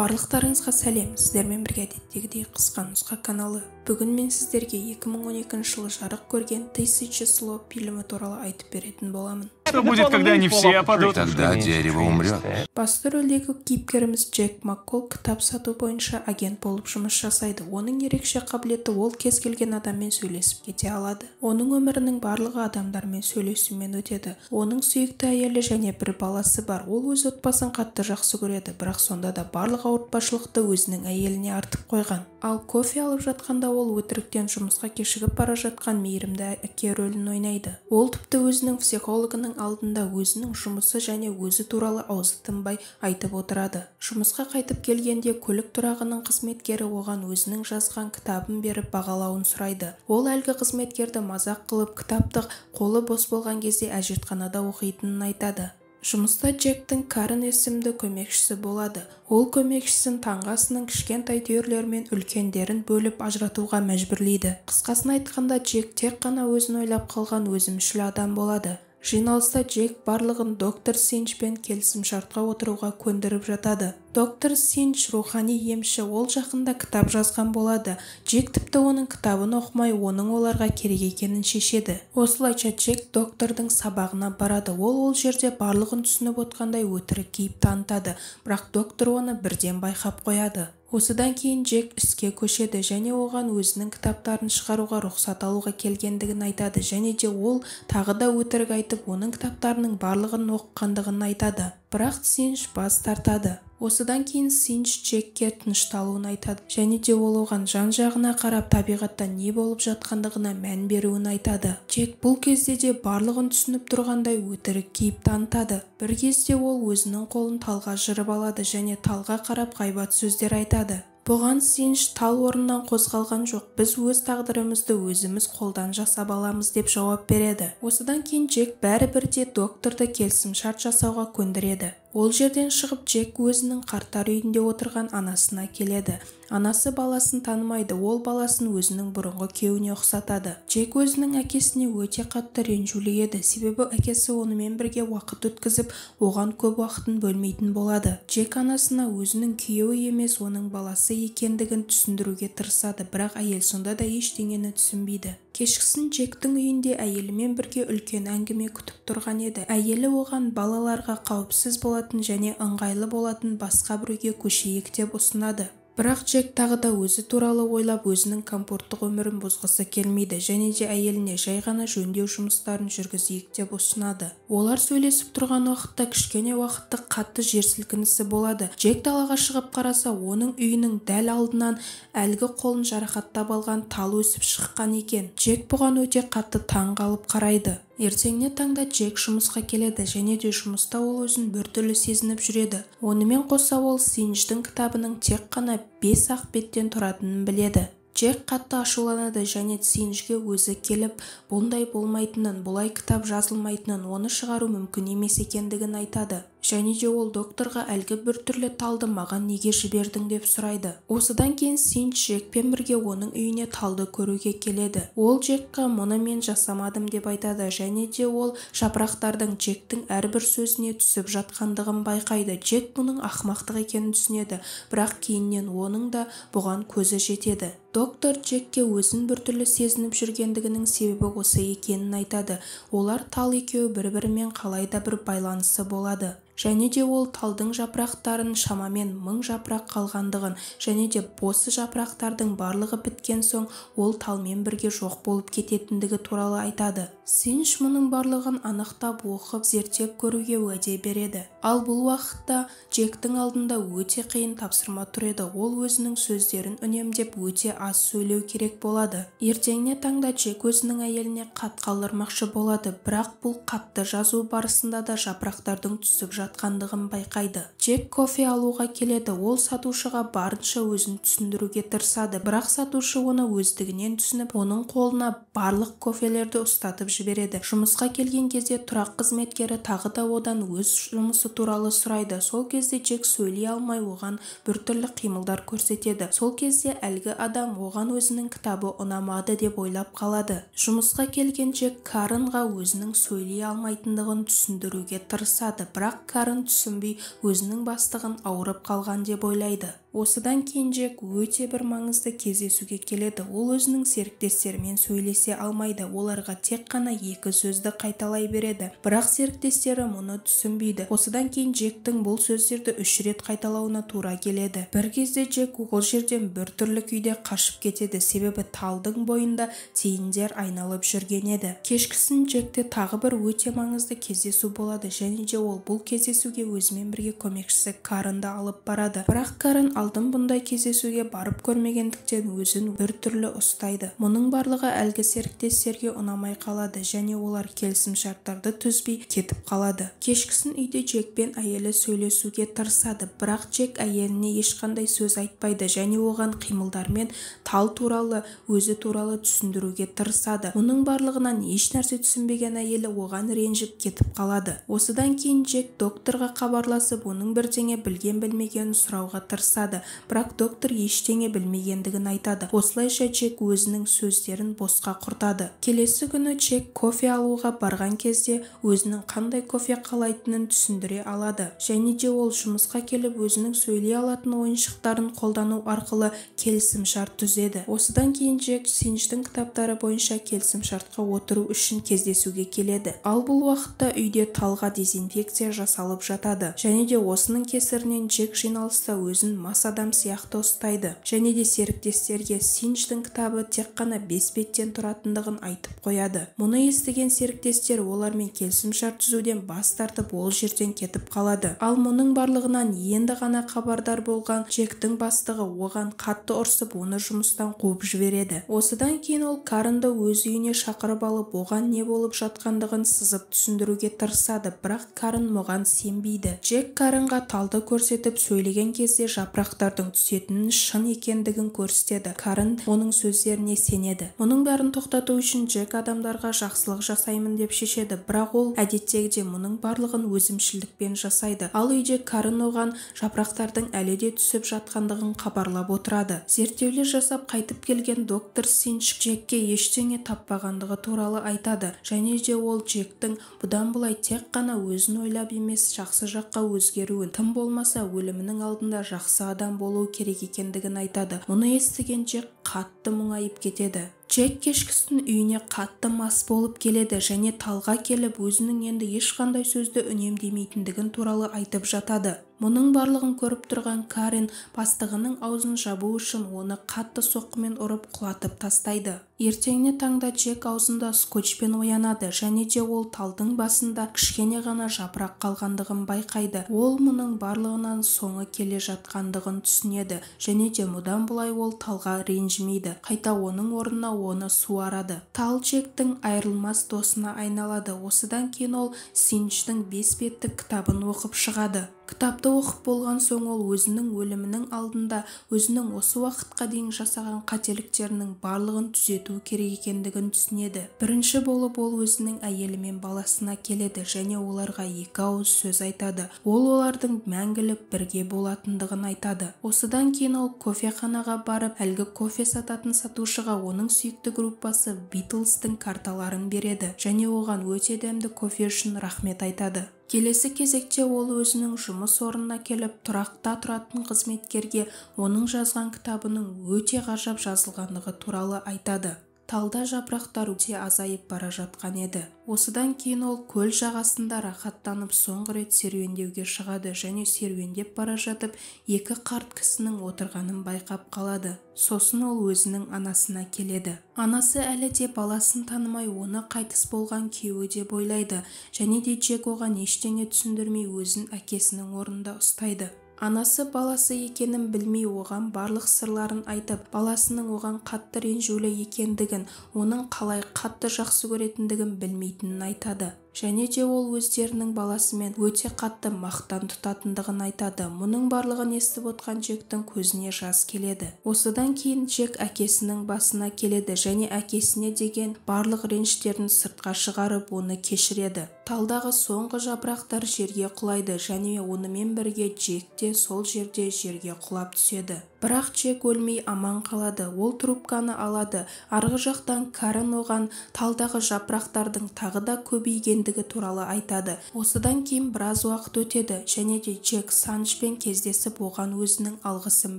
Барлықтарыңызға сәлем, сіздермен бірге әдеттегідей Қысқа нұсқа каналы. Бүгін мен сіздерге 2012 жылы жарық көрген «Тысяча слов» фильмі туралы айтып беретін боламын. Что будет, когда они все опадут? Тогда дерево умрет. Басты рөлдегі кейіпкеріміз Джек Маккол кітап сату бойынша агент болып жұмыс жасайды. Оның ерекше қабілеті: ол кез келген адаммен сөйлесіп кете алады. Оның өмірінің барлығы адамдармен сөйлесумен өтеді. Оның сүйікті әйелі және бір баласы бар. Ол өз отбасын қатты жақсы көреді, бірақ сонда да барлық ауыртпашылықты өзінің әйеліне артып қойған. Ал кофе алып жатқанда ол өтіріктен жұмысқа кешігіп бара жатқан мейірімді әке рөлін ойнайды. Ол тіпті өзінің психологының алдында өзінің жұмысы және өзі туралы аузы тынбай айтып отырады. Жұмысқа қайтып келгенде көлік тұрағының қызметкері оған өзінің жазған кітабын беріп, бағалауын сұрайды. Ол әлгі қызметкерді мазақ қылып, кітапты қолы бос болған кезде әжетханада оқитынын айтады. Жұмыста Джектің Карен есімді көмекшісі болады. Ол көмекшісін таңғы асының кішкентай түйірлері мен үлкендерін бөліп ажыратуға мәжбүрлейді. Қысқасын айтқанда, Джек тек қана өзін ойлап қалған өзімшіл адам болады. Жиналыста Джек барлығын доктор Синчпен келісімшартқа отыруға көндіріп жатады. Доктор Синч – рухани емші, ол жақында кітап жазған болады. Джек тіпті оның кітабын оқымай, оның оларға керек екенін шешеді. Осылайша Джек доктордың сабағына барады. Ол ол жерде барлығын түсініп отқандай өтірік кейіп танытады, бірақ доктор оны бірден байқап қояды. Осыдан кейін Джек іске көшеді және оған өзінің кітаптарын шығаруға рұқсат алуға келгендігін айтады. Және де ол тағы да өтірік айтып, оның кітаптарының барлығын оқығандығын айтады, бірақ Синч бас тартады. Осыдан кейін Синч Джекке тынышталуын айтады және де ол оған жан-жағына қарап, табиғатта не болып жатқандығына мән беруін айтады. Джек бұл кезде де барлығын түсініп тұрғандай өтірік кейіп танытады. Бір кезде ол өзінің қолын талға жырып алады және талға қарап ғайбат сөздер айтады. Бұған Синч: «Тал орнынан қозғалған жоқ, біз өз тағдырымызды өзіміз қолдан жасап аламыз», – деп жауап береді. Осыдан кейін Джек бәрібір де докторды келісімшарт жасауға көндіреді. Ол жерден шығып, Джек өзінің қарттар үйінде отырған анасына келеді. Анасы баласын танымайды, ол баласын өзінің бұрынғы күйеуіне ұқсатады. Джек өзінің әкесіне өте қатты ренжулі еді, себебі әкесі онымен бірге уақыт өткізіп, оған көп уақытын бөлмейтін болады. Джек анасына өзінің күйеуі емес, оның баласы екендігін түсіндіруге тырысады, бірақ әйел сонда да ештеңені түсінбейді. Кешкісін Джектің үйінде әйелімен бірге үлкен әңгіме күтіп тұрған еді. Әйелі оған балаларға қауіпсіз болатын және ыңғайлы болатын басқа бір үйге көшейік деп ұсынады. Бірақ Джек тағы да өзі туралы ойлап, өзінің комфорттық өмірін бұзғысы келмейді және де әйеліне жай ғана жөндеу жұмыстарын жүргізейік деп ұсынады. Олар сөйлесіп тұрған уақытта кішкене уақыттық қатты жер сілкінісі болады. Джек далаға шығып қараса, оның үйінің дәл алдынан әлгі қолын жарақаттап алған тал өсіп шыққан екен. Джек бұған өте қатты таң қалып қарайды. Ертеңіне таңда Джек жұмысқа келеді және де жұмыста ол өзін біртүрлі сезініп жүреді. Онымен қоса ол Синдждің кітабының тек қана бес-ақ беттен тұратынын біледі. Джек қатты ашуланады және Синджге өзі келіп, бұндай болмайтынын, бұлай кітап жазылмайтынын, оны шығару мүмкін емес екендігін айтады. Және де ол докторға әлгі біртүрлі талды маған неге жібердің деп сұрайды. Осыдан кейін Синдж Джекпен бірге оның үйіне талды көруге келеді. Ол Джекқа «мұны мен жасамадым» деп айтады және де ол жапырақтардың Джектің әрбір сөзіне түсіп жатқандығын байқайды. Джек бұның ақымақтық екенін түсінеді, бірақ кейіннен оның да бұған көзі жетеді. Доктор Джекке өзін біртүрлі сезініп жүргендігінің себебі осы екенін айтады. Олар тал екеуі бір-бірімен қалай да бір байланысы болады. Және де ол талдың жапырақтарын шамамен 1000 жапырақ қалғандығын және де осы жапырақтардың барлығы біткен соң, ол талмен бірге жоқ болып кететіндігі туралы айтады. Синч мұның барлығын анықтап, оқып, зерттеп көруге уәде береді. Ал бұл уақытта Джектің алдында өте қиын тапсырма тұр еді: ол өзінің сөздерін үнемдеп, өте аз сөйлеу керек болады. Ертеңіне таңда Джек өзінің әйеліне хат қалдырмақшы болады, бірақ бұл хатты жазу барысында да жапырақтардың түсіп жатқандығын байқайды. Джек кофе алуға келеді. Ол сатушыға барынша өзін түсіндіруге тырысады, бірақ сатушы оны өздігінен түсініп, оның қолына барлық кофелерді ұстатып. жібереді. Жұмысқа келген кезде тұрақ қызметкері тағы да одан өз жұмысы туралы сұрайды. Сол кезде Джек сөйлей алмай оған біртүрлі қимылдар көрсетеді. Сол кезде әлгі адам оған өзінің кітабы ұнамады деп ойлап қалады. Жұмысқа келген Джек Каренға өзінің сөйлей алмайтындығын түсіндіруге тырысады, бірақ Карен түсінбей өзінің бастығын ауырып қалған деп ойлайды. Осыдан кейін Джек өте бір маңызды кездесуге келеді. Ол өзінің серіктестерімен сөйлесе алмайды, оларға тек қана екі сөзді қайталай береді, бірақ серіктестері мұны түсінбейді. Осыдан кейін Джектің бұл сөздерді 3 рет қайталауына тура келеді. Бір кезде Джек ол жерден бір түрлі күйде қашып кетеді, себебі талдың бойында тиіндер айналып жүрген еді. Кешкісін Джекте тағы бір өте маңызды кездесу болады, және де ол бұл кездесуге өзімен бірге көмекшісі Каренді алып барады. Бірақ Карен алдын бұндай кездесуге барып көрмегендіктен өзін бір түрлі ұстайды. Мұның барлығы әлгі серіктестерге ұнамай қалады және олар келісімшарттарды түзбей кетіп қалады. Кешкісін үйде Джек пен әйелі сөйлесуге тырысады, бірақ Джек әйеліне ешқандай сөз айтпайды және оған қимылдармен тал туралы, өзі туралы түсіндіруге тырысады. Мұның барлығынан еш нәрсе түсінбеген әйелі оған ренжіп кетіп қалады. Осыдан кейін Джек докторға хабарласып, оның бірдеңе білген-білмегенін сұрауға тырысады. Бірақ доктор ештеңе білмегендігін айтады. Осылайша Джек өзінің сөздерін босқа құртады. Келесі күні Джек кофе алуға барған кезде өзінің қандай кофе қалайтынын түсіндіре алады. Және де ол жұмысқа келіп өзінің сөйлей алатын ойыншықтарын қолдану арқылы келісімшарт түзеді. Осыдан кейін Джек Синдждің кітаптары бойынша келісімшартқа отыру үшін кездесуге келеді. Ал бұл уақытта үйде талға дезинфекция жасалып жатады. Және де осының кесірінен Джек жиналыста өзін мас адам сияқты ұстайды. Және де серіктестерге Синдждің кітабы тек қана 5 беттен тұратындығын айтып қояды. Мұны естіген серіктестер олармен келісімшарт түзуден бас тартып, ол жерден кетіп қалады. Ал мұның барлығынан енді ғана хабардар болған Джектің бастығы оған қатты ұрсып, оны жұмыстан қуып жібереді. Осыдан кейін ол Каренді өз үйіне шақырып алып, оған не болып жатқандығын сызып түсіндіруге тырысады, бірақ Карен мұған сенбейді. Джек Каренға талды көрсетіп сөйлеген кезде жапырақтардың түсетінін шын екендігін көрсетеді. Карен оның сөздеріне сенеді. Мұның бәрін тоқтату үшін Джек адамдарға жақсылық жасаймын деп шешеді, бірақ ол әдеттегідей мұның барлығын өзімшілдікпен жасайды. Ал үйде Карен оған жапырақтардың әлі де түсіп жатқандығын хабарлап отырады. Зерттеулер жасап қайтып келген доктор Синдж Джекке ештеңе таппағандығы туралы айтады. Және де ол Джектің бұдан былай тек қана өзін ойлап емес, жақсы жаққа өзгеруін, тым болмаса өлімінің алдында жақсы адам болу керек екендігін айтады. Мұны естіген Джек қатты мұңайып кетеді. Джек кешкісін үйіне қатты мас болып келеді және талға келіп өзінің енді ешқандай сөзді үнемдемейтіндігін туралы айтып жатады. Мұның барлығын көріп тұрған Карен бастығының аузын жабу үшін оны қатты соққымен ұрып құлатып тастайды. Ертеңіне таңда Джек аузында скотчпен оянады және де ол талдың басында кішкене ғана жапырақ қалғандығын байқайды. Ол мұның барлығынан соңы келе жатқандығын түсінеді және де мұдан бұлай ол талға ренжімейді. Қайта оның орнына оны суарады. Тал Джектің айырылмас досына айналады. Осыдан кейін ол Синдждің 5 беттік кітабын оқып шығады. Кітапты оқып болған соң ол өзінің өлімінің алдында өзінің осы уақытқа дейін жасаған қателіктерінің барлығын түзету керек екендігін түсінеді. Бірінші болып ол өзінің әйелі мен баласына келеді және оларға екі ауыз сөз айтады. Ол олардың мәңгілік бірге болатындығын айтады. Осыдан кейін ол кофеханаға барып, әлгі кофе сататын сатушыға оның сүйікті группасы Битлстің карталарын береді және оған өте дәмді кофе үшін рахмет айтады. Келесі кезекте ол өзінің жұмыс орнына келіп, тұрақта тұратын қызметкерге оның жазған кітабының өте ғажап жазылғандығы туралы айтады. Талда жапырақтар өте азайып бара жатқан еді. Осыдан кейін ол көл жағасында рахаттанып соңғы рет серуендеуге шығады және серуендеп бара жатып екі қарт кісінің отырғанын байқап қалады. Сосын ол өзінің анасына келеді. Анасы әлі де баласын танымай оны қайтыс болған күйеуі деп ойлайды және де Джек оған ештеңе түсіндірмей өзін әкесінің орнында ұстайды. Анасы баласы екенін білмей оған барлық сырларын айтып, баласының оған қатты ренжулі екендігін, оның қалай қатты жақсы көретіндігін білмейтінін айтады. Және де ол өздерінің баласымен өте қатты мақтан тұтатындығын айтады. Мұның барлығын естіп отқан Джектің көзіне жас келеді. Осыдан кейін Джек әкесінің басына келеді және әкесіне деген барлық реніштерін сыртқа шығарып, оны кешіреді. Талдағы соңғы жапырақтар жерге құлайды және онымен бірге Джек те сол жерде жерге құлап түседі. Бірақ Джек өлмей аман қалады. Ол трубканы алады. Арғы жақтан Карен оған талдағы жапырақтардың тағы да көбейгендігі туралы айтады. Осыдан кейін біраз уақыт өтеді және де Джек Санджпен кездесіп, оған өзінің алғысын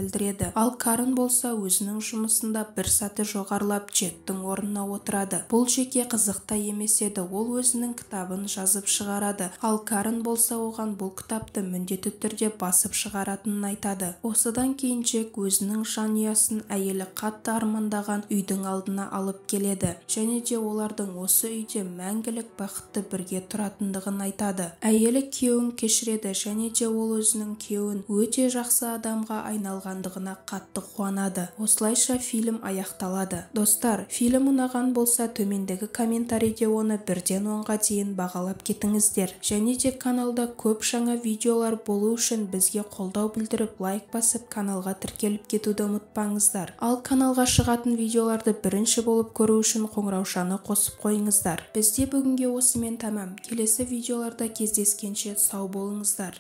білдіреді. Ал Карен болса өзінің жұмысында бір саты жоғарылап Джектің орнына отырады. Бұл Джекке қызық та емес еді. Ол өзінің кітабын жазып шығарады. Ал Карен болса оған бұл кітапты міндетті түрде басып шығаратынын айтады. Осыдан кейін Джек өзінің жанұясын әйелі қатты армандаған үйдің алдына алып келеді және де олардың осы үйде мәңгілік бақытты бірге тұратындығын айтады. Әйелі күйеуін кешіреді және де ол өзінің күйеуін өте жақсы адамға айналғандығына қатты қуанады. Осылайша фильм аяқталады. Достар, фильм ұнаған болса, төмендегі комментарийде оны 1-ден 10-ға дейін бағалап кетіңіздер. Және де каналда көп жаңа видеолар болу үшін бізге қолдау білдіріп, лайк басып, каналға тіркеліп кетуді ұмытпаңыздар. Ал каналға шығатын видеоларды бірінші болып көру үшін қоңыраушаны қосып қойыңыздар. Бізде бүгінге осымен тәмам. Келесі видеоларда кездескенше сау болыңыздар.